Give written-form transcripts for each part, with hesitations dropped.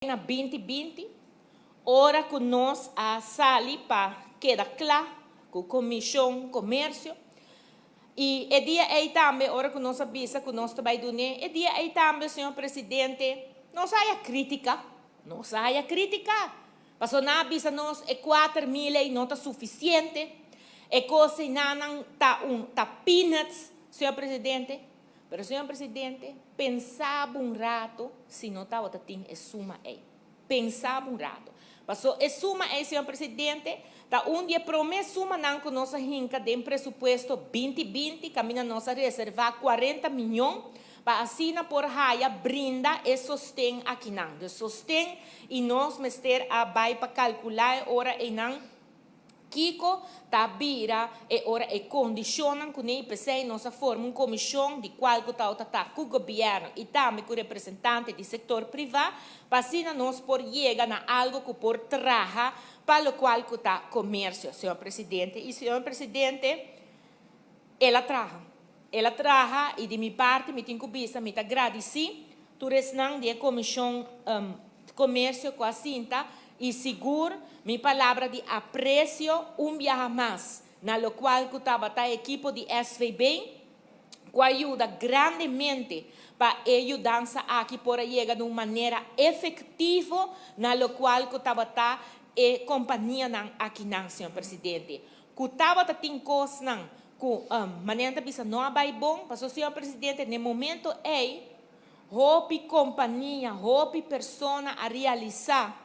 Na 2020, ora ku nos a sali pa keda kla ku Komishon Komersio, i e dia ei tambe ora ku nos a bisa ku nos ta bai dun'é, e dia ei tambe, señor presidente, nos a haya krítika, nos a haya krítika, pasobra nan a bisa nos e 4000 ei no ta sufisiente, e kos einanan ta un ta peanuts, señor presidente. Pero señor presidente, pensa bo un rato si no tabata tin e suma ei. Pensa bo un rato. Paso e suma ei, señor presidente, ta un di e prome sumanan ku nos a hinka den presupuesto 2020, kaminda nos a reservá 40 mion pa asina por haya brinda e sosten akinan. De sosten i nos mester a bai pa kalkulá e ora einan kiko ta bira e ora e kondishonnan ku ne IPC. Nos a forma un komishon di kual ku ta ku gobièrnu i tambe ku representante di sektor privá pa asina nos por yega na algo ku por traha pa lokual ku ta komersio, señor presidente. I, señor presidente, el a traha. El a traha i di mi parti mi tin ku bisa mi ta gradisí tur esnan di e komishon komersio ku a sinta i sigur mi palabra di apresio un biaha mas na lokual ku tabata ekipo di SVB ku a yuda grandemente pa e yudansa aki por a yega di un manera efektivo na lokual ku tabata e kompanianan akinan, señor presidente. Ku tabata tin kosnan ku manera ta bisa no a bai bon, paso, señor presidente, na momento ei, hopi kompania, hopi persona a realisá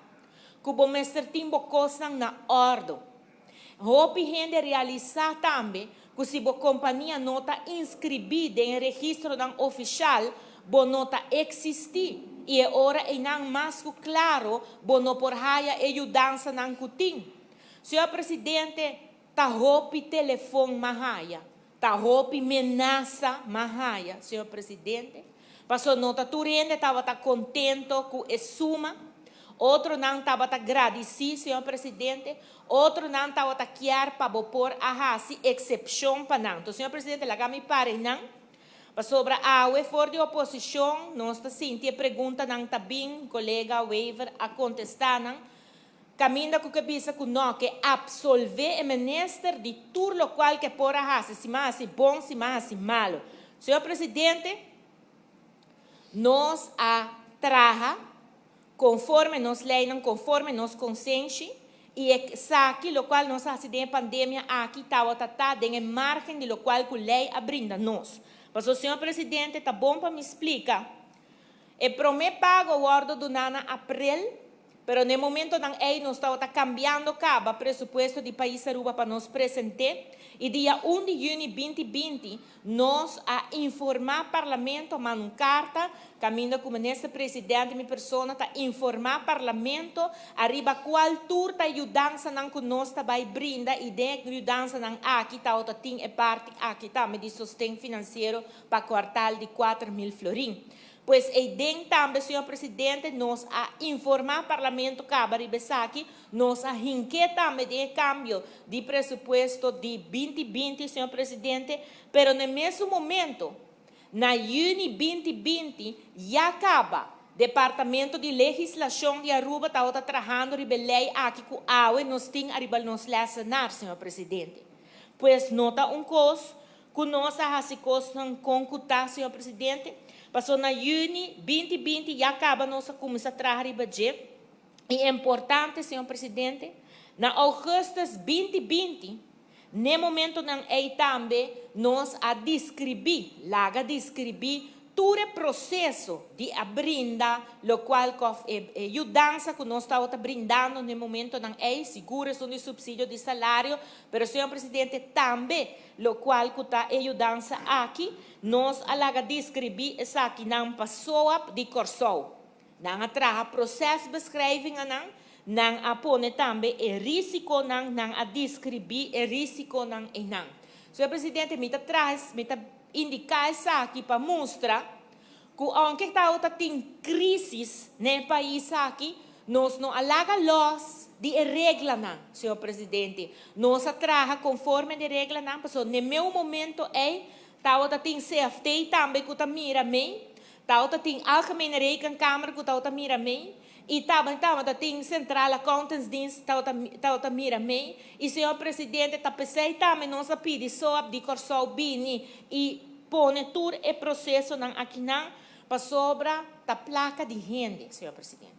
ku bo mester tin bo kosnan na òrdu. Hopi hende realisá tambe ku si bo kompania no ta inskribí den registronan ofisial, bo no ta eksistí. I e ora einan mas ku klaro, bo no por haya e yudansanan ku tin. Señor presidente, ta hopi telefòn m'a haya, ta hopi menasa m'a haya, señor presidente. Paso no ta tur hende tabata kontentu ku e suma. Otronan tabata gradisí, señor presidente. Otronan tabata kier pa bo por a hasi eksepshon pa nan. Anto, señor presidente, laga mi para einan. Pasobra awe for di oposishon, nos ta sinti e preguntanan ta bin, kolega Wever a kontestá nan. Kaminda ku ke bisa ku no, ke absolvé e minister di tur lokual ke por a hasi, si m'a hasi bon, si m'a hasi malu. Señor presidente, nos a traha konforme nos leinan, konforme nos konsenshi, i esaki lokual nos a hasi den e pandemia aki tabata ta den e margen di lokual ku lei a brinda nos. Paso, señor presidente, ta bon pa mi splika. E promé pago a wòrdu duná na aprel, pero na e momentonan ei nos tabata kambiando kaba presupuesto di pais Aruba pa nos present'é i dia 1 di yüni 2020 nos a informá Parlamento, a manda un karta kaminda ku minister presidente mi persona ta informá Parlamento ariba kual tur ta yudansanan ku nos ta bai brinda i den e yudansanan aki tabata tin e parti aki tambe di sosten finansiero pa kuartal di 4000 florin. Pues eiden tambe, señor presidente, nos a informá Parlamento kaba riba esaki, nos a hink'é tambe den e kambio di presupuesto di 2020, señor presidente, pero na e mesun momento, na yüni 2020, ya kaba Departamento di Legislashon di Aruba tabata trahando riba e lei aki ku awe nos tin ariba nos lessenaar, señor presidente. Pues no ta un kos ku nos a hasi kosnan kon ku ta, señor presidente. Paso na yüni 2020 ya kaba nos a kuminsá traha riba dje. I importante, señor presidente, na ougùstùs 2020, na e momentonan ei tambe nos a deskribí, laga deskribí tur e proseso di a brinda lokual ku e yudansa ku nos tabata brindando na e momentonan ei, sigur esun di supsidio di salario, pero, señor presidente, tambe lokual ku ta e yudansa aki, nos a laga deskribí esakinan pa SOAB di Kòrsou. Nan a traha procesbeschrijvingennan, nan a pone tambe e risikonan, nan a deskribí e risikonan einan. Señor presidente, mi ta traha, mi ta indiká esaki pa mustra ku aunke tabata tin krísis na e pais aki, nos no a laga lòs di e reglanan, señor presidente. Nos a traha konforme di e reglanan, pasobra na e meu momento ei tabata tin CFT tambe ku ta mira mei, tabata tin Algemene Rekenkamer ku tabata mira mei. I tabata tin Centrale Accountantsdienst tabata mira mee. I, señor presidente, ta p'esei tambe nos a pidi SOAB di Kòrsou bini i pone tur e prosesonan akinan pasobra ta plaka di hende, señor presidente.